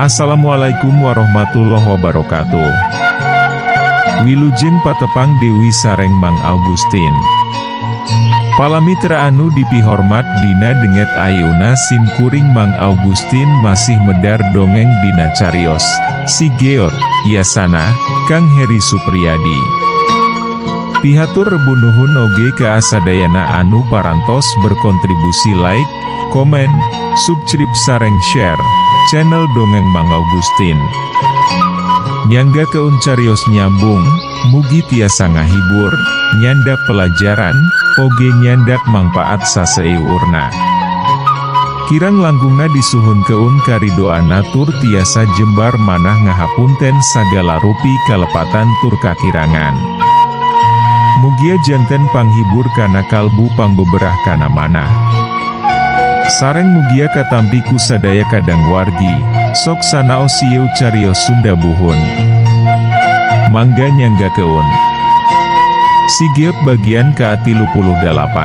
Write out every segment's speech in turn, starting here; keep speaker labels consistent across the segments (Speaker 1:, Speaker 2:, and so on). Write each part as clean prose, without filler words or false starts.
Speaker 1: Assalamualaikum warahmatullahi wabarakatuh. Wilujeng patepang Dewi sareng Mang Augustin. Palamitra anu dipihormat, dina dinten ayeuna sim kuring Mang Augustin masih medar dongeng dina carios Si Geot, Yasana, Kang Heri Supriyadi. Pihatur rebu nuhun oge ka sadayana anu parantos berkontribusi like, komen, subscribe sareng share channel Dongeng Mang Augustin. Nyanggakeun carios nyambung, mugi tiasa ngahibur, nyandak pelajaran, oge nyandak mangpaat saseuurna. Kirang langkungna disuhunkeun karidoanna tur tiasa jembar manah ngahapunten sagala rupi kalepatan tur kakirangan. Mugia janten panghibur kana kalbu, pangbeberah kana manah. Sareng mugia katampi ku sadaya kadang wargi, sok sanaos ieu carios Sunda buhun. Mangga nyanggakeun. Si Geot bagian ke-38.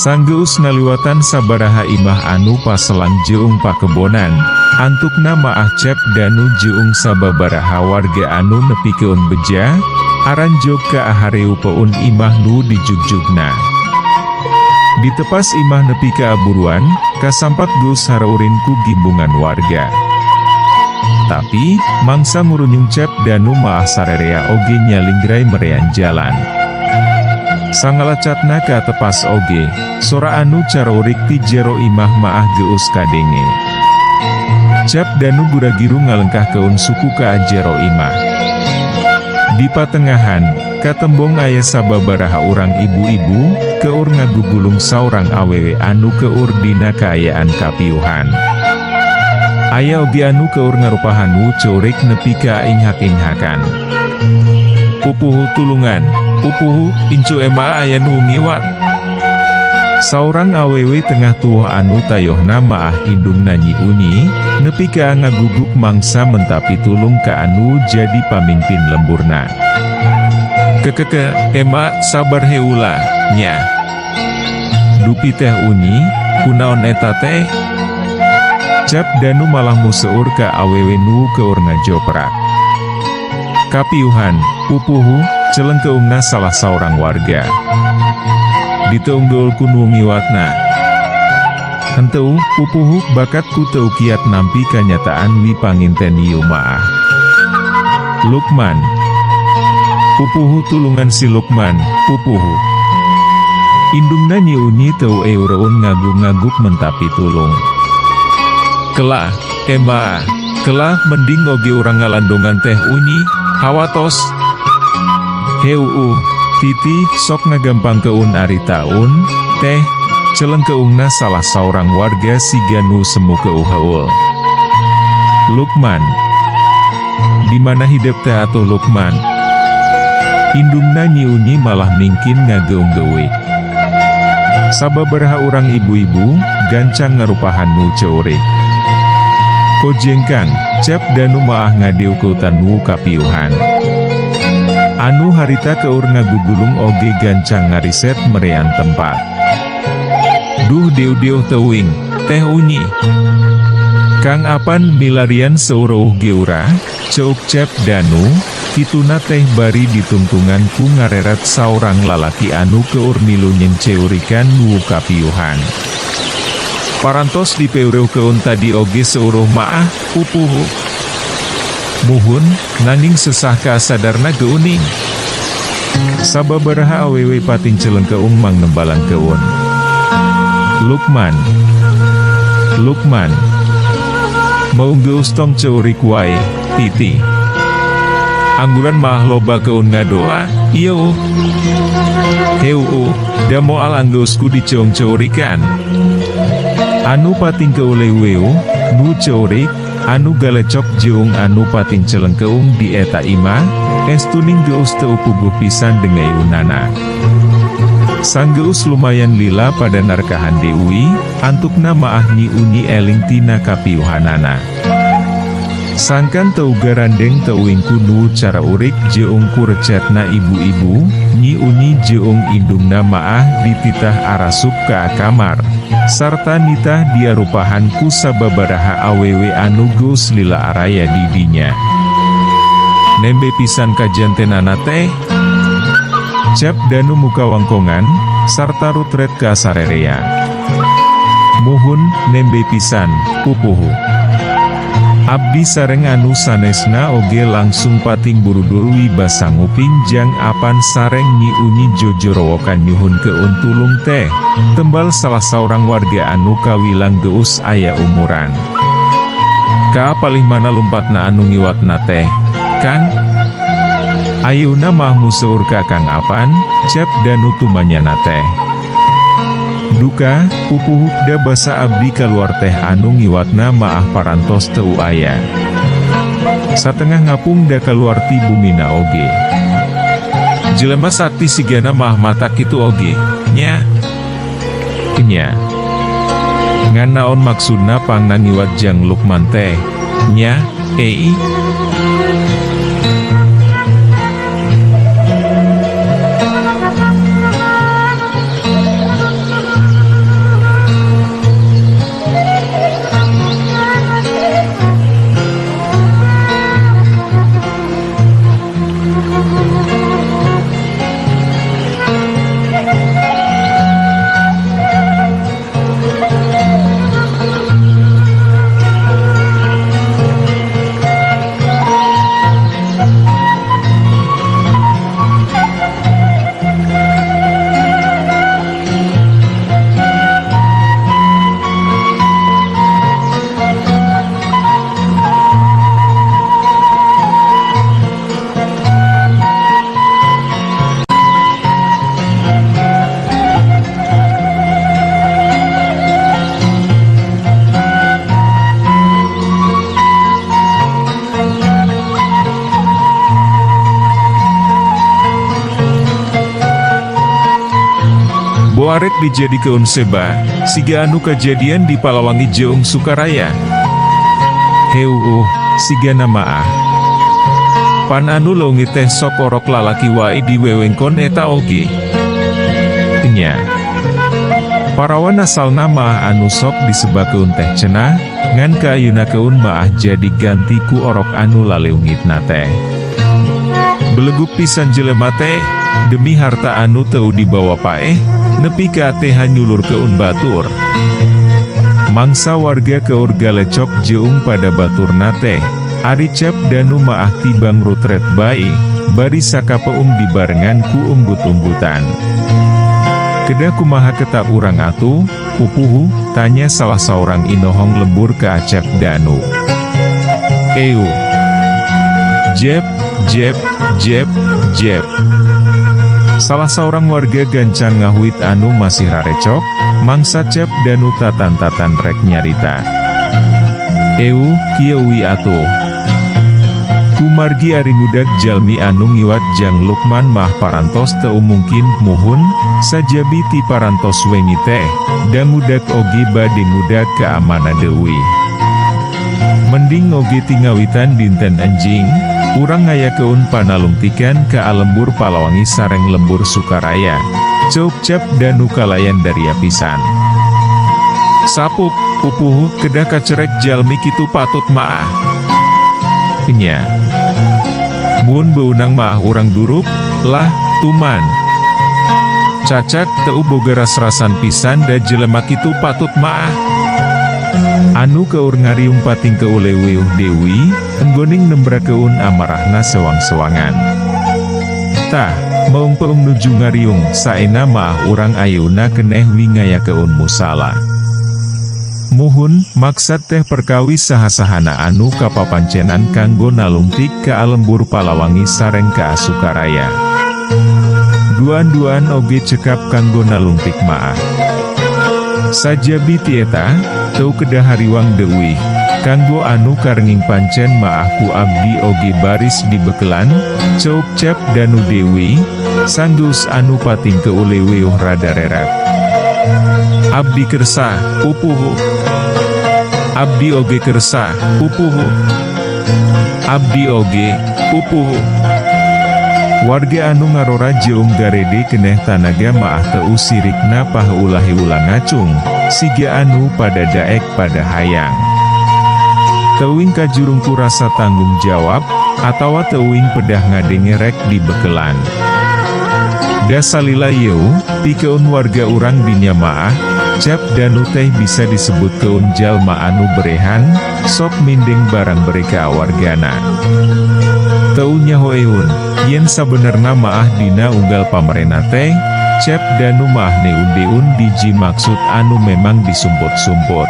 Speaker 1: Sanggeus ngaliwatan sabaraha imah anu paselang jeung pakebonan, antukna maah Cep Danu jeung sababaraha warga anu nepikeun beja, aranjog ka ahareupeun imah nu dijugjugna. Ditepas imah nepi ka aburuan, kasampak geus hareurin ku gimbungan warga. Tapi, mangsa ngurunyung Cep Danu maah sarerea oge nyalinggray merean jalan. Sangalacatna ka tepas oge, sora anu carurik ti jero imah maah geus kadenge. Cep Danu gura-giru ngalengkahkeun suku ka jero imah. Di patengahan, katembong aya sababaraha urang ibu-ibu, keur ngagugulung saurang awewe anu keur dina kaayaan kapiuhan. Aya oge anu keur ngarupahan nu ceurik nepi ka inghak-inghakan. "Pupuhu, tulungan, pupuhu, incu ema aya nu ngiwat." Saurang awewe tengah tuh anu tayohna maah indungna Nyi Unyi, nepi ka ngaguguk mangsa menta pitulung ka anu jadi pamimpin lemburna. "Kekeke, ema, sabar heula, nya. Dupi Teh Unyi, kunaon eta teh?" Cep Danu malah museur ka awewe nu keur ngajoprak. "Kapiuhan, pupuhu," celengkeungna salah saurang warga. "Diteunggul ku nu ngiwatna." "Henteu, pupuhu, bakat ku teu kiat nampi kanyataan wi panginten ieu maah. Lukman. Pupuhu, tulungan si Lukman, pupuhu." Indungna Nyi Unyi teu eureun ngaguk-ngaguk menta pitulung. "Kela, ema, kela, mending oge urang ngalandongan Teh Unyi, hawatos." "Heuuh, titi, sok ngagampangkeun ari taun, Teh," celengkeungna salah saurang warga siga nu semu keuheul. "Lukman. Di mana hidep teh atuh Lukman?" Indungna Nyi Unyi malah mingkin ngageung-geuwik. Sababaraha urang ibu-ibu, gancang ngarupahan nu ceurik. Kojengkang, Cep Danu maah ngadiukeutan nu kapiuhan. Anu harita keur ngagugulung oge gancang ngariset merean tempat. "Duh, deu-deuh teuing, Teh Unyi. Kang, apan milarian seureuh geura?" Ceuk Cep Danu, kituna teh bari ditungtungan ku ngareret saurang lalaki anu keur milu nyengceurikan nu kapiuhan. Parantos dipeureuhkeun tadi oge seuruh maah, pupuhu. Muhun, nanging sesah kasadarna geuning. Sababaraha awewe pating celengkeung mangnembalangkeun. Lukman. Lukman. Maung geus tong ceurik wae, titi. Angguran maah loba keun ngadoa, ieu. Heuuh, da moal anggeus ku diceung-ceurikan. Anu pating keuleuweuh, nu ceurik, anu galecok jeung anu pating celengkeung di eta imah, estuning geus teu puguh pisan dengeueunana. Sanggeus lumayan lila pada narkahan Dewi, antukna maah Nyi Unyi eling tina kapiuhanana. Sangkan teu garandeng teuing ku nu caraurik jeung ku recetna ibu-ibu, Nyi Unyi jeung indungna maah dititah arasup ka kamar, sarta nitah diarupahan ku sababaraha awewe anu geus lila araya di dinya. Nembe pisan kajantenana teh, Cep Danu muka wangkongan, sarta rutret ka sarerea. Muhun, nembe pisan, pupuhu. Abdi sareng anu sanesna oge langsung pating burudul basa nguping jang apan sareng Nyi Unyi jojorowokan nyuhunkeun tulung teh, tembal salah saurang warga anu kawilang geus aya umuran. Ka palih mana lumpatna anu ngiwatna teh, Kang? Ayeuna mah museur ka Kang Apan, Cep Danu tumanyana teh. Duka, pupuhuk da basa abdi kaluar teh anu ngiwatna maah parantos teu aya. Satengah ngapung da kaluar ti bumina oge. Jelema sakti sigana mah mata kitu oge, nya? Nya. Ngan naon maksudna pangna ngiwat jang Lukman teh, nya, ei? Boarek dijadikeun seba, siga anu kajadian di Palawangi jeung Sukaraya. Heuuh, sigana maah. Pan anu leungit teh sok orok lalaki wae di wewengkon eta oge. Nya. Parawan asalna maah anu sok disebakeun teh cenah, ngan kaayeunakeun maah jadi ganti ku orok anu laleungitna teh. Beleguk pisan jelema teh, demi harta anu teu dibawa paeh, nepi ka teh nyulurkeun batur. Mangsa warga keur galecok jeung pada baturna teh, ari Cep Danu maah tibang rutret bae, bari sakapeung dibarengan ku unggut-unggutan. Kedah kumaha keta urang atuh, pupuhu, tanya salah saurang inohong lembur ka Cep Danu. Eu. Jep, jep, jep, jep. Salah saurang warga gancang ngahuit anu masih rarecok, mangsa Cep Danu tatan-tatan rek nyarita. Eu, kieu wi atuh. Kumargi ari ngudag jalmi anu ngiwat jang Lukman mah parantos teu mungkin muhun, sajabi ti parantos wengi teh, da ngudag oge bade ngudag ka amana deui. Mending oge ti ngawitan dinten enjing, urang ngayakeun panalungtikan ka lembur Palawangi sareng lembur Sukaraya. Ceuk Cep Danu kalayan daria pisan. Sapuk, pupuhu, kedah kacerek jalmi kitu patut maah. Nya. Mun beunang maah urang durup, lah, tuman. Cacak teu boga ras-rasan pisan da jelema kitu patut maah. Anu keur ngariung patingkeu leuweuh Dewi, enggoning nembrakeun amarahna sewang-sewangan. Tah, meung-peung nuju ngariung, saena maah urang ayeuna keneh wi ngayakeun musala. Muhun, maksad teh perkawis saha-sahana anu kapapancenan kanggo nalungtik ka lembur Palawangi sareng ka Sukaraya. Duaan-duaan oge cekap kanggo nalungtik maah. Sajabi ti eta, teu kedah hariwang deuih, kanggo anu karenging pancen maah ku abdi oge baris dibekelan, ceuk Cep Danu Dewi, sanggeus anu patingkeu leuweuh rada reret. Abdi kersa, pupuhu. Abdi oge kersa, pupuhu. Abdi oge, pupuhu. Warga anu ngarora jeung garede keneh tanaga maah teu sirikna paheulah-heulah ngacung, siga anu pada daek pada hayang. Teuing kajurung ku rasa tanggung jawab, atawa teuing pedah ngadenge rek dibekelan. Da salila ieu, pikeun warga urang dinya maah, Cep Danu teh bisa disebutkeun jalma anu berehan, sok mindeng barang bere ka wargana. Teu nyahoeun, yen sabenerna maah dina unggal pamarena teh, Cep Danu maah neun-deun diji maksud anu memang disumput-sumput.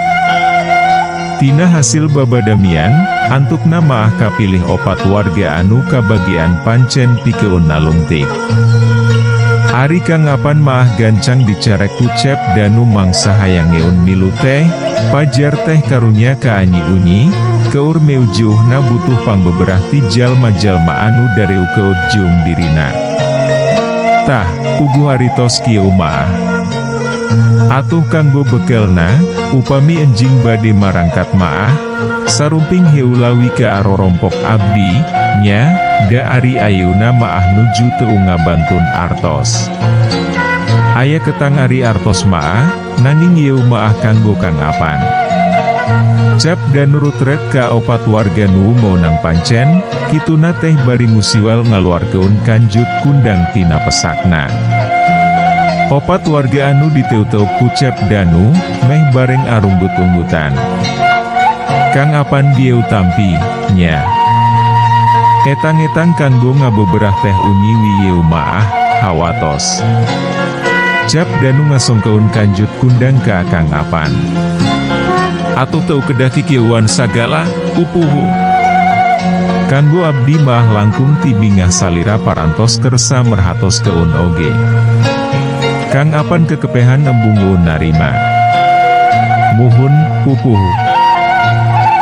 Speaker 1: Tina hasil babadamian, antukna maah kapilih opat warga anu kabagian pancen pikeun nalungtik. Ari Kang Apan maah gancang dicarek ku Cep Danu mangsa hayang ngeun milu teh, pajar teh karunya ka Anyi Unyi, keur meujuhna butuh pangbeberah ti jalma-jalma anu dareukeut jeung dirina. Tah, puguh aritos kieu maah. Atuh kanggo bekelna, upami enjing bade marangkat maah, sarumping heula wi ka arorompok abdi, nya, da ari ayeuna maah nuju teu ngabantun artos. Aya ketang ari artos maah, nanging ieu maah kanggo Kang Apan. Cep Danu rutret ka opat warga nu meunang pancen, kituna teh bari musiwal ngaluarkeun kanjut kundang tina pesakna. Opat warga anu diteuteuk ku Cep Danu, meh bareng arunggut-unggutan. Kang Apan dieu tampi, nya. Etang-etang kanggo ngabeberah teh Unyi wi ieu maah, hawatos. Cep Danu ngasongkeun kanjut kundang ka Kang Apan. Atuh teu kedah kikieuan sagala, pupuhu. Kanggo abdi maah langkung ti bingah salira parantos kersa merhatoskeun oge. Kang Apan kekepehan embungeun narima. Muhun, pupuhu.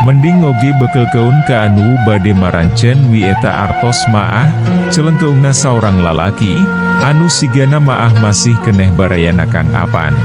Speaker 1: Mending oge bekelkeun ka anu bade marancen wi eta artos maah, celengkeungna saurang lalaki, anu sigana maah masih keneh barayana Kang Apan.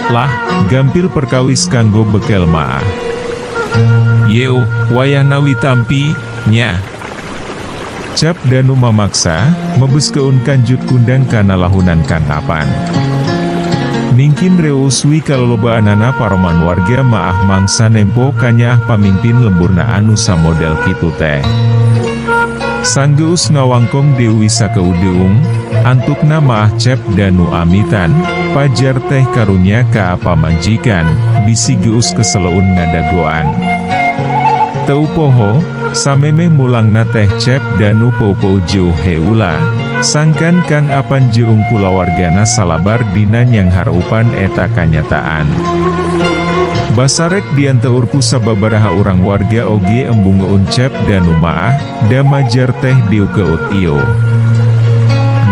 Speaker 1: Lah, gampil perkawis kanggo bekel maah. Yeuh, wayahna wi tampi, nya. Cep Danu mamaksa, mebeskeun kanjut kundang kana lahunan Kang Apan. Ningkin reus wi kalolobaanana paroman warga maah mangsa nempo kanyaah pamimpin lemburna anu samodel kitu teh. Sanggeus ngawangkong Dewi sakeudeung, Antukna maah Cep Danu amitan, pajar teh karunya ka pamajikan, bisi geus keseleun ngadagoan. Teu poho, samemeh mulangna teh Cep Danu pou-pou jeuh heula, sangkan Kang Apan jeung kulawargana salabar dina nyanghareupan eta kanyataan. Basarek dianteur ku sababaraha urang warga oge embungeun Cep Danu maah, da majar teh dieukeut ieu.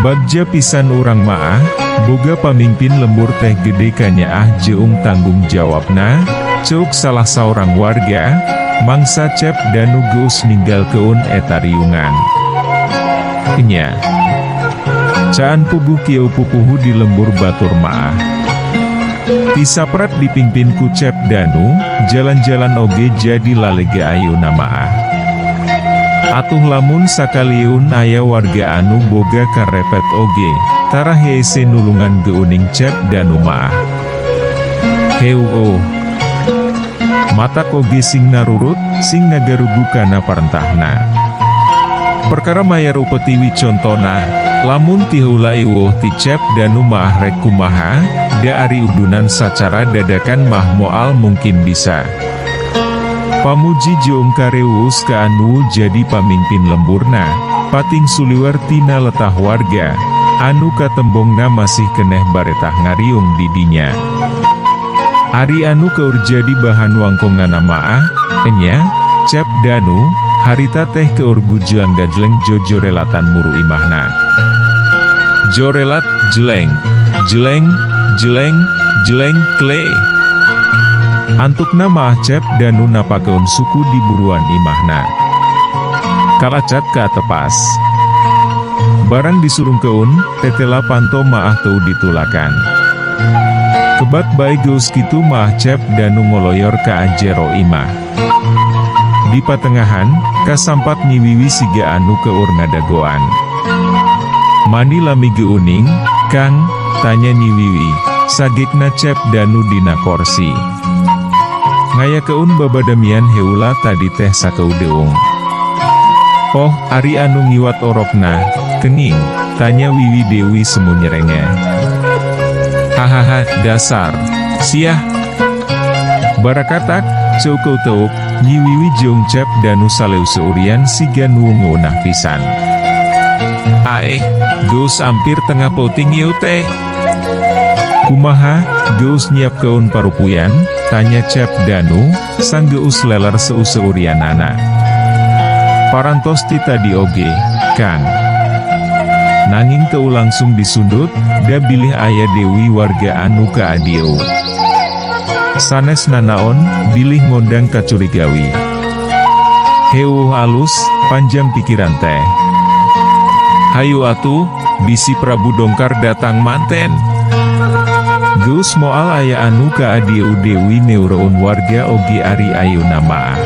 Speaker 1: Bagja pisan urang maah, boga pamingpin lembur teh gede kanyaah jeung tanggung jawabna, ceuk salah saurang warga, mangsa Cep Danu geus ninggalkeun eta riungan. Nya. Caan puguh kieu pupuhu di lembur batur maah. Tisaprak dipingpin ku Cep Danu, jalan-jalan oge jadi lalega ayeuna maah. Atuh lamun sakaliun aya warga anu boga karepet oge, tarah hese nulungan geuning Cep Danu maah. Heueuh. Matak oge sing narurut, sing ngagarugu kana parentahna. Perkara mayar upeti we contona, lamun ti heula euweuh ti Cep Danu maah rek kumaha, da ari udunan sacara dadakan mah moal mungkin bisa. Pamuji jeung kareueus ka anu jadi pamingpin lemburna, pating suliwer tina letah warga, anu katembongna masih keneh baretah ngariung di dinya. Ari anu keur jadi bahan wangkonganna maah, enya, Cep Danu, harita teh keur gujlang gajleng jojorelatan muru imahna. Jorelat, jeleng, jeleng, jeleng, jeleng, kle. Antukna maah Cep Danu napakeun suku di buruan imahna. Kalacat ka tepas. Barang disurungkeun, tetela panto maah teu ditulakan. Kebat bae geus kitu maah Cep Danu ngoloyor ka jero imah. Di patengahan, kasampat Nyi Wiwi siga anu keur ngadagoan. "Mani lami geuning, Kang?" tanya Nyi Wiwi, sagekna Cep Danu dina korsi. "Ngayakeun babadamian heula tadi teh sakeudeung." "Oh, ari anu ngiwat orokna, kenging?" tanya Wiwi Dewi semu nyerenge. "Hahaha, dasar. Siah. Barakatak," ceuk Nyi Wiwi jeung Cep Danu saleu-seurian siga nu ngeunah pisan. "Aeh, geus ampir tengah peuting ieu teh. Kumaha, geus nyiapkeun parupuyan?" tanya Cep Danu, sanggeus leler seu-seurianana. "Parantos ti tadi oge, Kang. Nanging teu langsung disundut, da bilih aya deui warga anu ka adieu. Sanes nanaon, bilih ngondang kacurigawi." "Heueuh alus, panjang pikiran teh. Hayu atuh, bisi Prabu Dongkar datang manten." Geus moal aya anu ka adieu deui neureun warga oge ari ayeuna mah.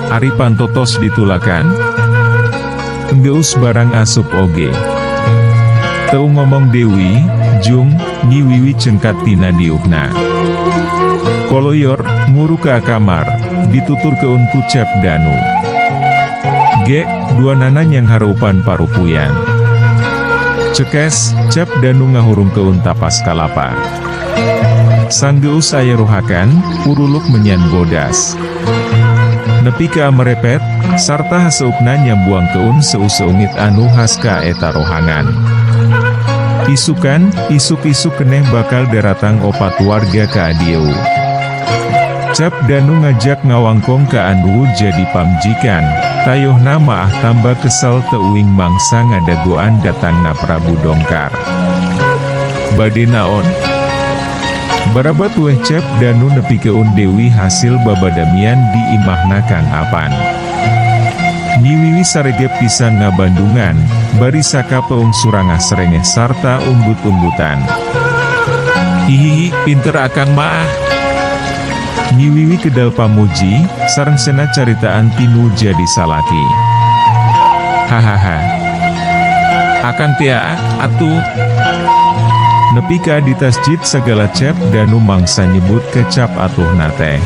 Speaker 1: Ari panto tos ditulakan? Geus barang asup oge. Teu ngomong deui, jung, Nyi Wiwi cengkat tina diukna. Koloyor, nguru ka kamar, dituturkeun ku Cep Danu. Gek, duanana nyanghareupan parupuyan. "Cekes," Cep Danu ngahurungkeun tapas kalapa. Sanggeus aya rohakan, puruluk menyan bodas. Nepi ka merepet, sarta haseupna nyambuangkeun seu-seungit anu khas ka eta rohangan. Isukan, isuk-isuk keneh bakal daratang opat warga ka adieu. Cep Danu ngajak ngawangkong ka anu jadi pamjikan, tayohna maah tambah kesel teuing mangsa ngadagoan datangna Prabu Dongkar. Bade naon? Barabat weh Cep Danu nepikeun deui hasil babadamian di imahna Kang Apan. Nyi Wiwi saregep pisan ngabandungan, bari sakapeung surangah serengeh sarta unggut-unggutan. "Hihihi, pinter akang maah." Nyi Wiwi kedal pamuji, sareng sena caritaan tinu jadi salaki. "Hahaha. Akang tia, atuh." Nepi ka di tasjid sagala Cep Danu mangsa nyebut kecap atuhna teh.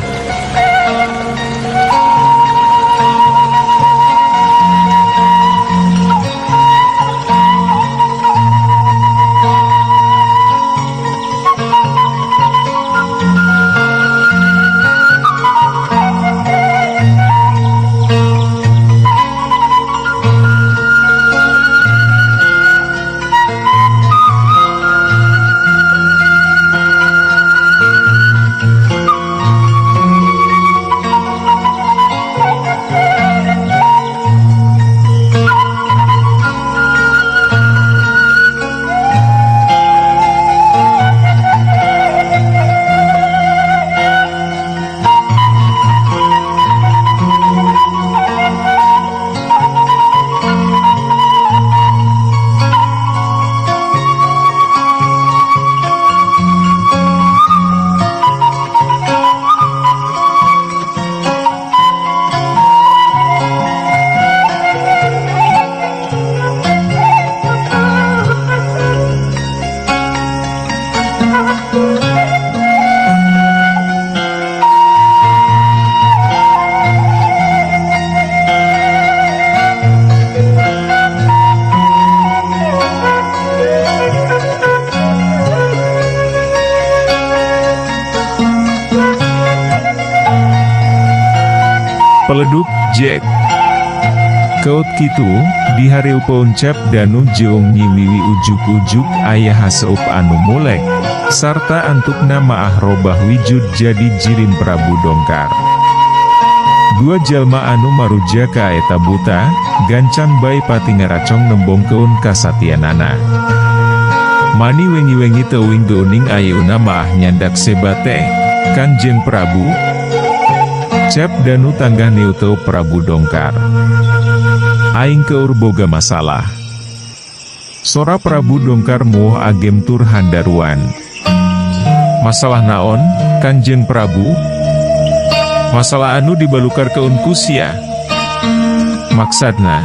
Speaker 1: Peleduk, Jack. Keut kitu, dihareupeun Cep Danu jeung Nyi Wiwi ujug-ujug aya haseup anu mulek, sarta antukna maah robah wijud jadi jirim Prabu Dongkar. Dua jalma anu maruja ka eta buta, gancang bae pati ngaracong nembongkeun kasatianana. Mani wengi-wengi teuing geuning ayeuna maah nyandak seba teh, Kangjeng Prabu. Cep Danu tanggah neuteup Prabu Dongkar. Aing keur boga masalah. Sora Prabu Dongkar muoh agem tur handaruan. Masalah naon, Kanjeng Prabu? Masalah anu dibalukarkeun ku sia. Maksadna,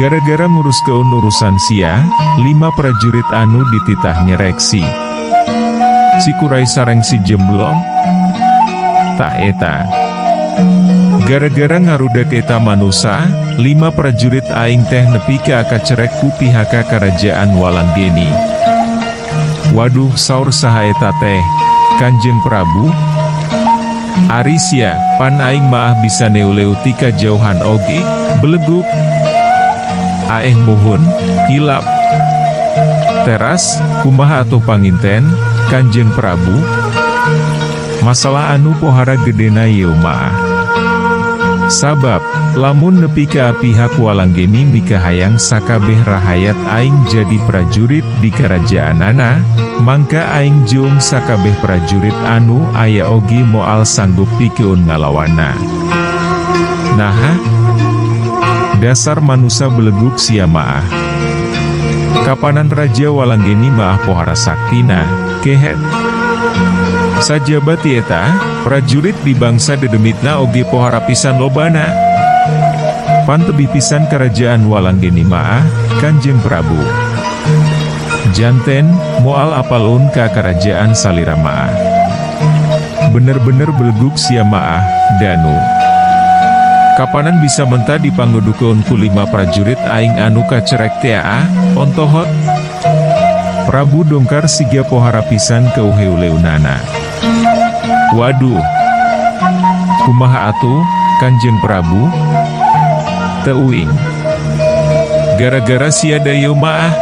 Speaker 1: gara-gara nguruskeun urusan sia, lima prajurit anu dititah nyerek si Cikuray sareng si Jemblong. Tah eta. Gara-gara ngarudak eta manusa, lima prajurit aing teh nepi ka kacerek ku pihak kerajaan Walanggeni. Waduh, saur saha eta teh, Kanjeng Prabu? Ari sia, pan aing maah bisa neuleu ti kajauhan oge, beleguk. Aeh muhun, hilap. Teras, kumaha atuh panginten, Kanjeng Prabu? Masalah anu pohara gedena ieu maah. Sabab, lamun nepi ka pihak Walanggeni mikahayang sakabeh rahayat aing jadi prajurit di karajaanana, mangka aing jeung sakabeh prajurit anu aya oge moal sanggup pikeun ngalawanna. Naha? Dasar manusa beleguk sia maah. Kapanan Raja Walanggeni maah pohara saktina, kehet. Sajaba ti eta, prajurit di bangsa dedemitna oge pohara pisan lobana. Pan tebih pisan kerajaan Walanggeni maah, Kanjeng Prabu. Janten, moal apaleun ka kerajaan salira maah. Bener-bener beleguk sia maah, Danu. Kapanan bisa menta dipangnuduhkeun ku lima prajurit aing anu kacerek tea, ontohot. Prabu Dongkar siga pohara pisan keuheuleunana. Waduh. Kumaha atuh, Kanjeng Prabu? Teuing. Gara-gara sia da ieu maah.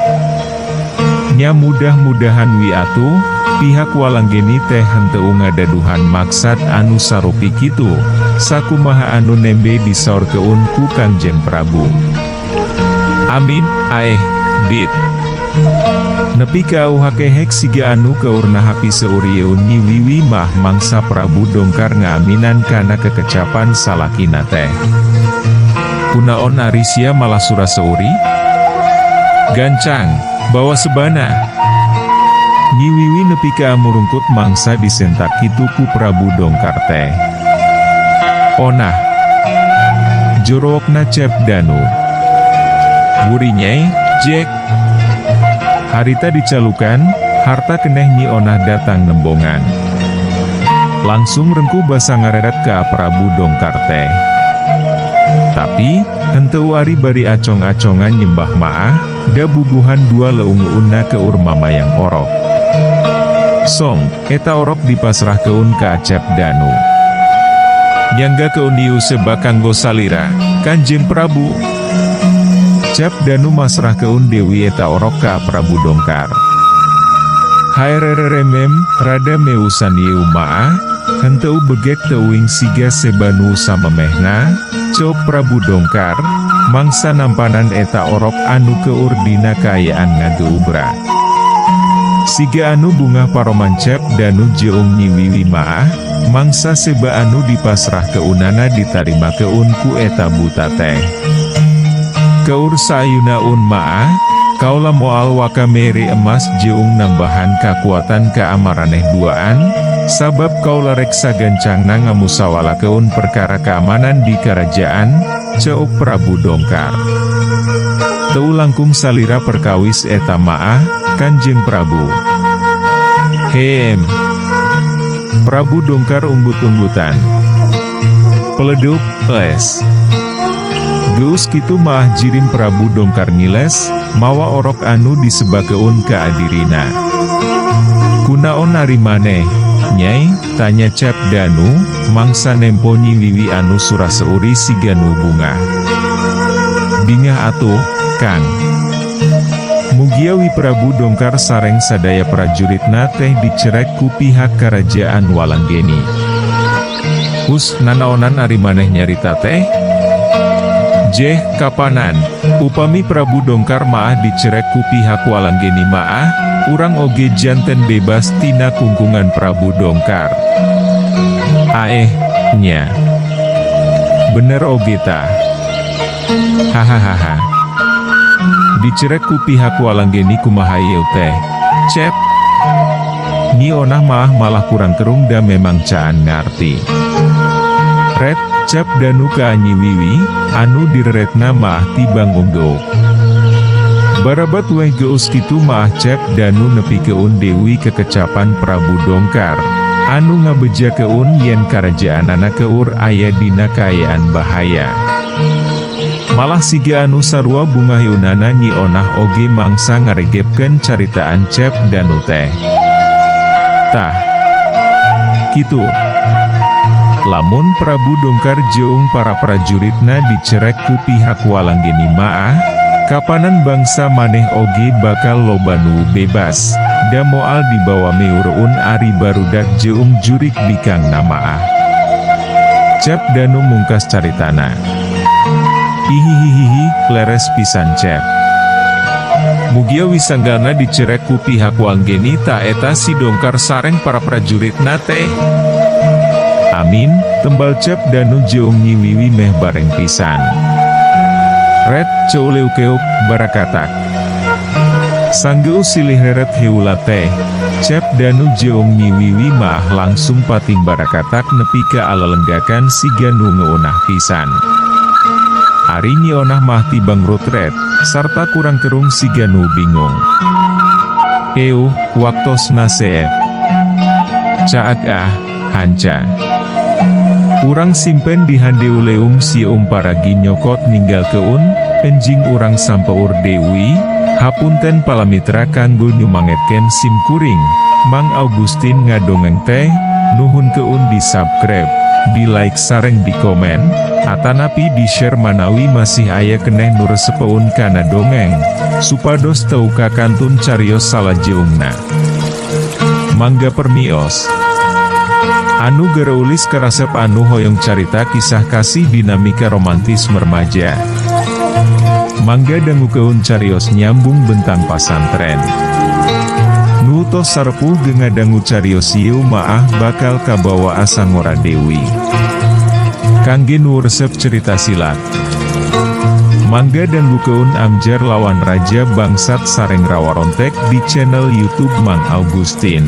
Speaker 1: Nya mudah-mudahan we atuh, pihak Walanggeni teh henteu ngadaduhan maksad anu sarupi kitu, sakumaha anu nembe disaurkeun ku Kangjeng Prabu. Amin, aeh, dit. Nepi ka kehek siga anu keur nahapi seurieun Nyi Wiwi mah mangsa Prabu Dongkar ngaaminan kana kekecapan salakina teh. Kunaon ari sia malah sura seuri? Gancang, bawa sebana. Nyi Wiwi nepi ka murungkut mangsa disentak kitu ku Prabu Dongkar teh. Onah. Jorowokna Cep Danu. Burinyai, Jack. Harita dicalukan, harta keneh Nyi Onah datang nembongan. Langsung rengkuh basa ngareret ka Prabu Dongkar teh. Tapi, henteu ari bari acong-acongan nyembah maah, da bubuhan dua leungeunna keur mamayang orok. Song, eta orok dipasrahkeun ka Acep Danu. Nyanggakeun ieu seba kanggo salira, Kanjeng Prabu. Cep Danu masrahkeun deui eta orok ka Prabu Dongkar. Hrrrmm, rada mewusan ieu maah, henteu begek teuing siga seba nu samemehna, ceuk Prabu Dongkar, mangsa nampanan eta orok anu keur dina kaayaan ngageubra. Siga anu bungah paroman Cep Danu jeung Nyi Wiwi maah, mangsa seba anu dipasrahkeunana ditarimakeun ku eta buta teh. Keur saayunaun maah, kaula moal waka mere emas jeung nambahan kakuatan ka amaraneh duaan, sabab kaula rek sagancangna ngamusawalakeun perkara keamanan di kerajaan, ceuk Prabu Dongkar. Teu langkung salira perkawis eta maah, Kanjeng Prabu. Heem. Prabu Dongkar unggut-unggutan. Peleduk, les. Geus kitu maah jirim Prabu Dongkar ngiles, mawa orok anu disebakeun ka adirina. Kunaon ari maneh, Nyai? Tanya Cep Danu, mangsa nempo Nyi Wiwi anu sura-seuri siga nu bungah. Bingah atuh, Kang. Mugia Wi Prabu Dongkar sareng sadaya prajuritna teh dicerek ku pihak Karajaan Walanggeni. Hus, nanaonan ari maneh nyarita teh? Jeh, kapanan, upami Prabu Dongkar maah dicerek ku pihak Walanggeni maah, urang oge janten bebas tina kungkungan Prabu Dongkar. Aeh, nya. Bener oge tah. Hahaha. Dicerek ku pihak Walanggeni kumaha ieu teh, Cep? Nyi Onah maah malah kurang kerung da memang caan ngarti. Red, cep Danu ka Nyi Wiwi, anu direretna maah tibang unggeuk. Barabat weh geus kitu maah Cep Danu nepikeun deui kekecapan Prabu Dongkar, anu ngabejakeun yen karajaanana keur aya dina kaayaan bahaya. Malah siga anu sarua bungaheunana Nyi Onah oge mangsa ngaregepkeun caritaan Cep Danu teh. Tah. Kitu. Lamun Prabu Dongkar jeung para prajuritna dicerek ku pihak Walanggeni maah, kapanan bangsa maneh oge bakal loba nu bebas, da moal dibawa meureun ari barudak jeung jurik bikangna maah. Cep Danu mungkas caritana. Ihihihihi, leres pisan, Cep. Mugia wisanggalna dicerek ku pihak Walanggeni ta eta si Dongkar sareng para prajuritna teh. Amin, tembal Cep Danu jeung Nyi Wiwi meh bareng pisan. Red, ceuleukeuk, barakatak. Sanggeus silih reret heula teh, Cep Danu jeung Nyi Wiwi mah langsung pating barakatak nepi ka alalenggakan siga nu ngeunah pisan. Ari Nyi Onah mah tibang rutret, sarta kurang kerung siga nu bingung. Euh, waktosna seep. Caag ah, hanca. Urang simpen di handeuleum sieum paragi nyokot ninggalkeun, enjing urang sampeur deui, hapunten palamitra kanggo nyumangetkeun sim kuring, Mang Augustin ngadongeng teh, nuhunkeun di subscribe, di like sareng di komen, atanapi di share manawi masih aya keneh nu resepeun kana dongeng, supados teu kakantun carios salajeungna. Mangga permios. Anu gareulis karasep anu hoyong carita kisah kasih dinamika romantis remaja. Mangga dangukeun carios Nyambung Bentang Pasantren. Nu tos sarepuh ge ngadangu carios ieu maah bakal kabawa asa ngora deui. Kangge nu resep cerita silat. Mangga dangukeun Amjar lawan Raja Bangsat sareng Rawarontek di channel YouTube Mang Augustin.